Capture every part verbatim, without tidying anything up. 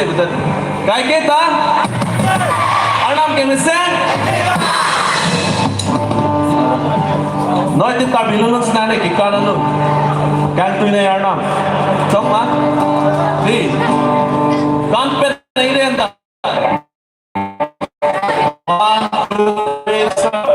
Kaike ta? Arnam kemesen? Noi ti Karbi Anglong along si nane ke kanalo. Kangtui nai arnam. Chok ma? Di. Kanpen nai ren ta. One, two, three, start.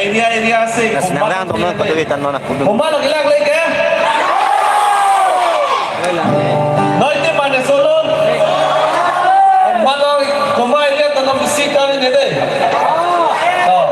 Area, area si. Mas nang lang dong, patuloy tan mo na pudun. Kumba lo kilak leke? Noi te mane solo. Kumba lo, kumba area tanam bisi kan ini deh. Oh.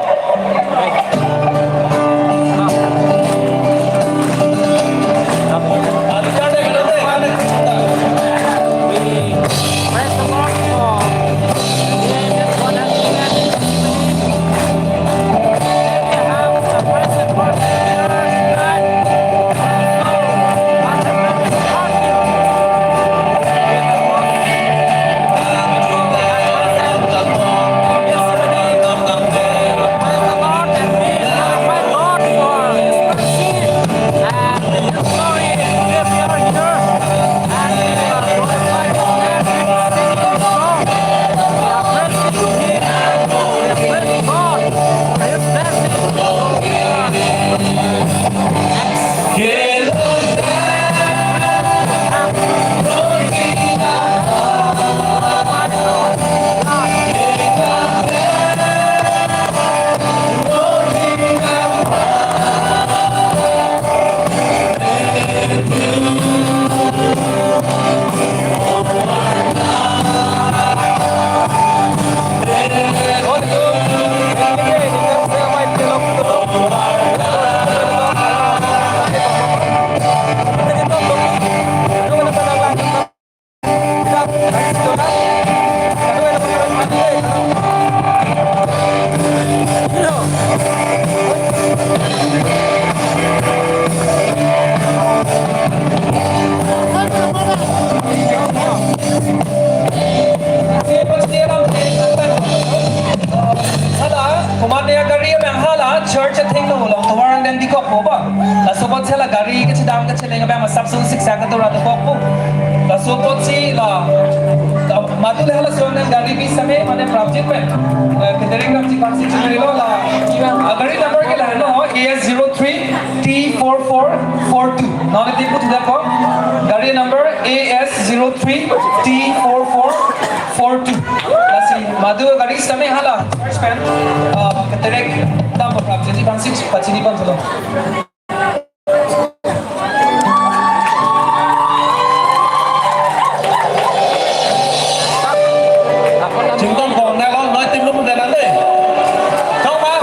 Hala, komatne gari abang hala, church athengno along tovar angdeng dikokpo ba. Laso apot si la gari kachedam kacheleng abang asapso siksa katora dokokpo. Laso apot si la, la, madu le halaso angdeng gari bi same mane prapjit pen. Eh, kedering prapjit bang si chumri lo la. Ah, gari number ke la no, A S zero three T four four four two. Nang neti put da ko. Gari number A S zero three T four four four two. Lasi Madu gari sitame hala, church pen, uh, keterek dam program, jadi bangsi pachini pon dolo. Chington kong na lo, noi tim lo mun dan ande. Chong ma.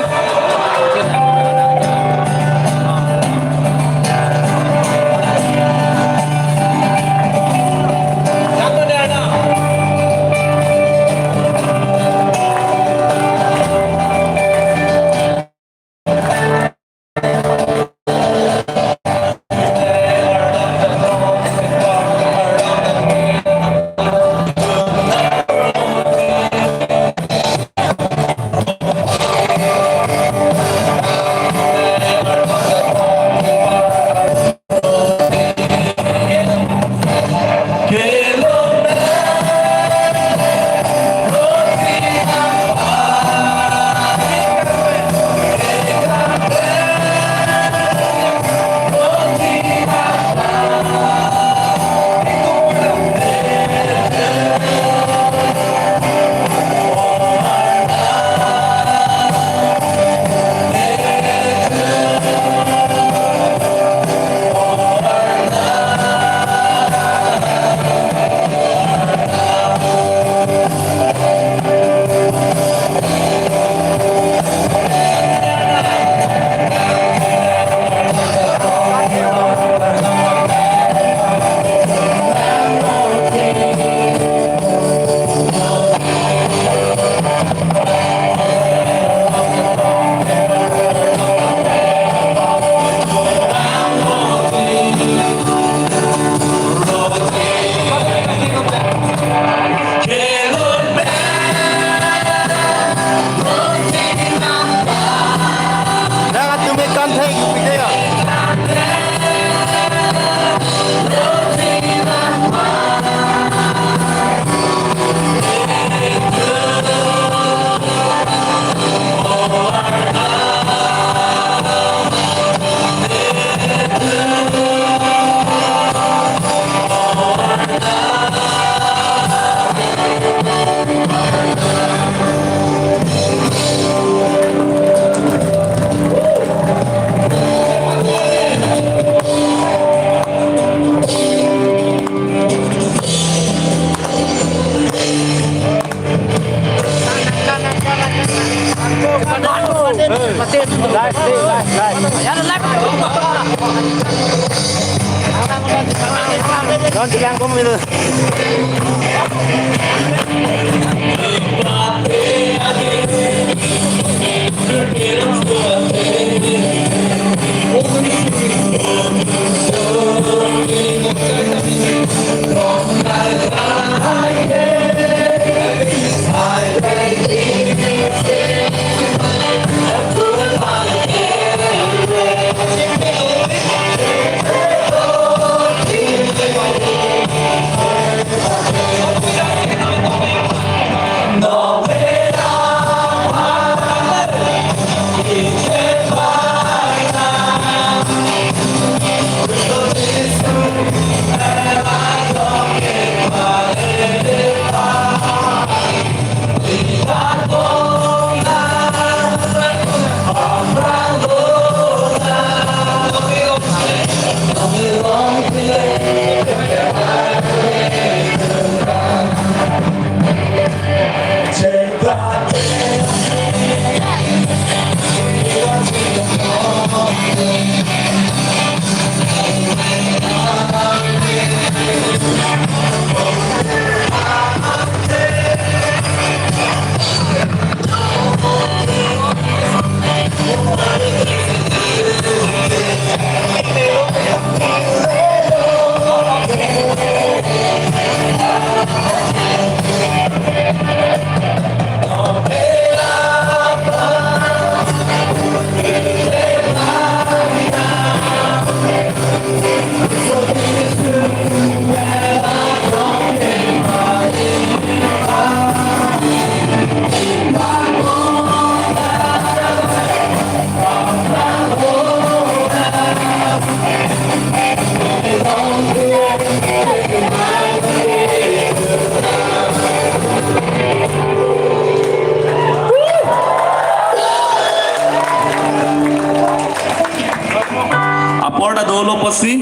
dolo pusi.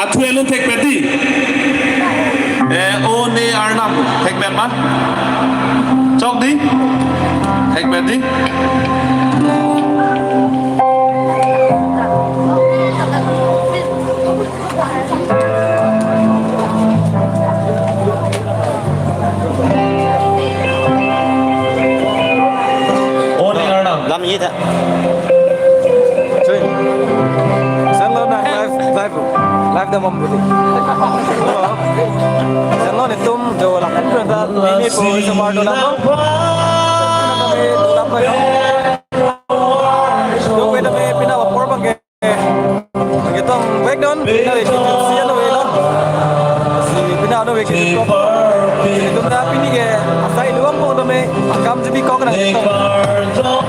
Athu elo thekpet dei. Eh, O Ne Arnam thekpet ma? Chok dei. Thekpet dei. O Ne Arnam. Lam ini ta. Chui. Send lo na live, live, live dam om putih. Send lo netum jo la pura ta ini po semar do dam lo. Dam lo. Dam lo, dam lo, pina apor abang ke. Ketong back down, pina re, si ano velo. Si pina ano velo. Itum ta pini ke asai luang pon tame, akam jibi kok na ketong.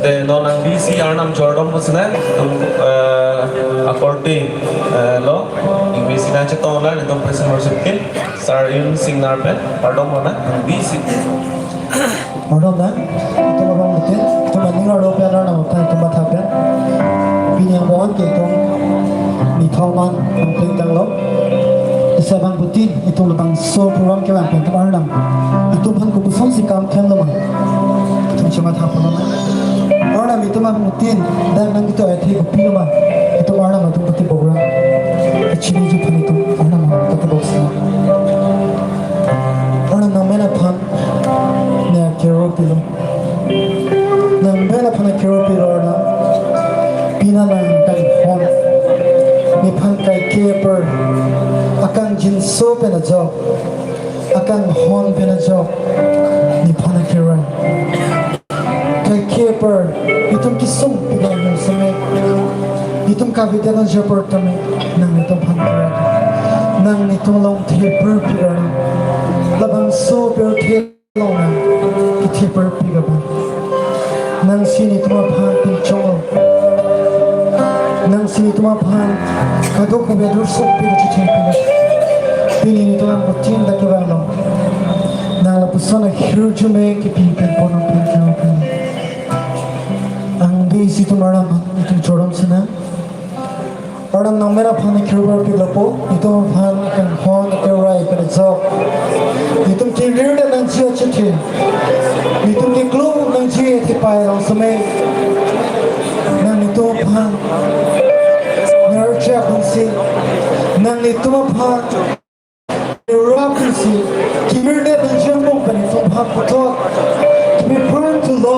Te non nang B C Arnam chordom pusina, tum, eh, akorte, eh, lo, B C nang chetong la, netum praise and worship team, Sir Yun Singnar pen, pardon mo na, B C. Pardon na, itum abangphutin, itum aning arlo pen Arnam aphan itum matha pen. Pini angbong ke itum nithom an nangpling tanglo. Isi abangphutin, itum labangso program kevang pen itum Arnam itum aphan kopuson si kam klemlo ma, itum chematha pon lo ma. Arnam itum abangphutin, dak nang itum athe kopi lo ma, itum Arnam atum pati program kachiniji aphan itum Arnam atum pati box ma. Arnam nang men aphan ne akero pilo. Nang men aphan akero pilo Arnam. Pini nang kanghon. Nephan kaike per akangjinso pen ajok akanghon pen ajok nephan akiroi. Kaikhepar, itum kesung pik along seme, itum kave dan jabor tame, nang netum aphan kira, nang netum along thepar pik ra, labangso pirthe along nang kethepar pik abang. Nangsi netum aphan pinchong, nangsi netum aphan kadokave adur sopik chicheng pik. Pini netum aphan butin dak kevang long. Nang lapuson ahirjume kepi pen pon aphan kevang. Angdeng isi atum aram netum chorom sena. Aram nang mera aphan kirwar pilapo, netum aphan akanghon akiroi pen ajok, netum kevirdet nangji achethe, netum keklo nangji athepai along seme, nang netum aphan nercha kunsi, nang netum aphan rap isi, kevirdet nangji angbong pen netum aphan puthot kepipran thulo.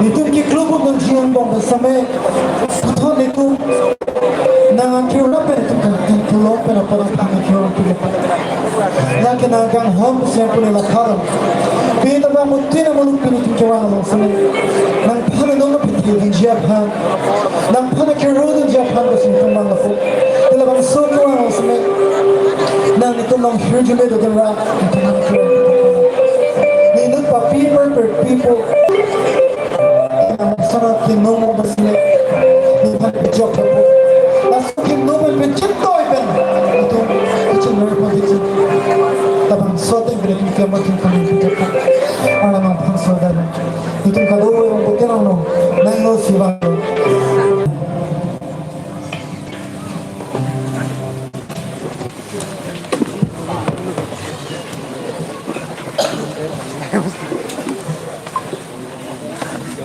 Netum keklo nangji angbong pen seme, puthot netum nang akirap pen netum kan kan thulo pen apor aphan akirap pen. Lake nang akanghon pen seme pune lakharam. Pita ba mutin amuluk pini netum kevang along seme, nangphan nong piti nangji aphan, nangphan akiroi nangji aphan pen seme netum mang lapu. Te labangso kevang along seme, nang netum along hirjume do ra, netum nang kira. Netum papi per per pipo. Nang sana kinong mo pen seme, nephan pejok lapu. Laso kinong pen pejok toi pen, netum pejok lapu pejok. Labangso ateng pen netum kemar kin kami pejok. Alang nangphan soda. Netum kadokave abang pute nang no, nang no si vang.